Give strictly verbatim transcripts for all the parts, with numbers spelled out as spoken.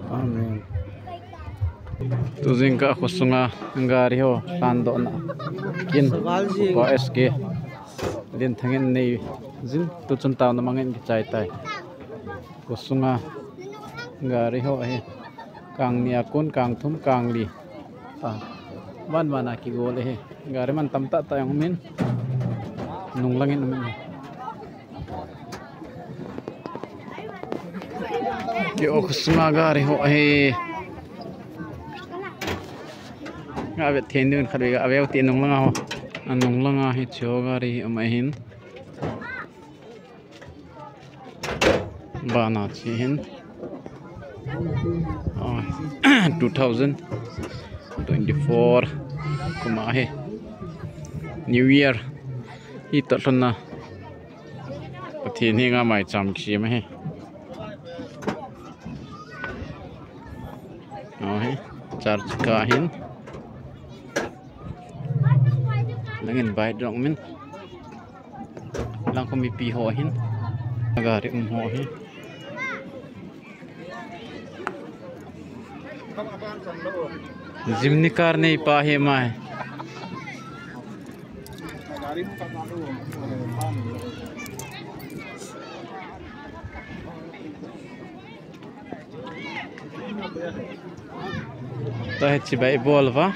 Amen. Tujing ka khosunga gari ho lhandohna kin, Upa S K Lenthang in nei jin, tuchun taona mangin kichai tai. Khosunga gari ho ahi. Kang ni a kon, kang thum, kang li. Van van a kigol ahi. Gari man tamtah tah jong umin. Nunglang in umin. Keiho khosunga gari ho ahi. Nga vet thei ding khat ve ga ave u ti nunglang a ho. Anunglang a hiche ho gari um ahin. Bana chi hin. Ah, two thousand twenty-four kuma hi. New Year. Hi toh lhonna. Pathen henga maicham kisem ahi. Oh, hi. Church ka hin. Langin bai dong min. Lang ko mipi ho hin. Gari um ho hi. Jimny car nei pa hi mai. Tahi chibai bol va.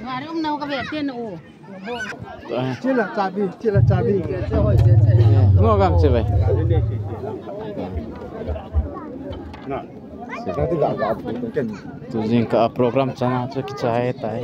Gari um nau ka ve te na o. Chila chabi, chila chabi. Ngo gam chibai. Tujing ka program chana chu kichai tai.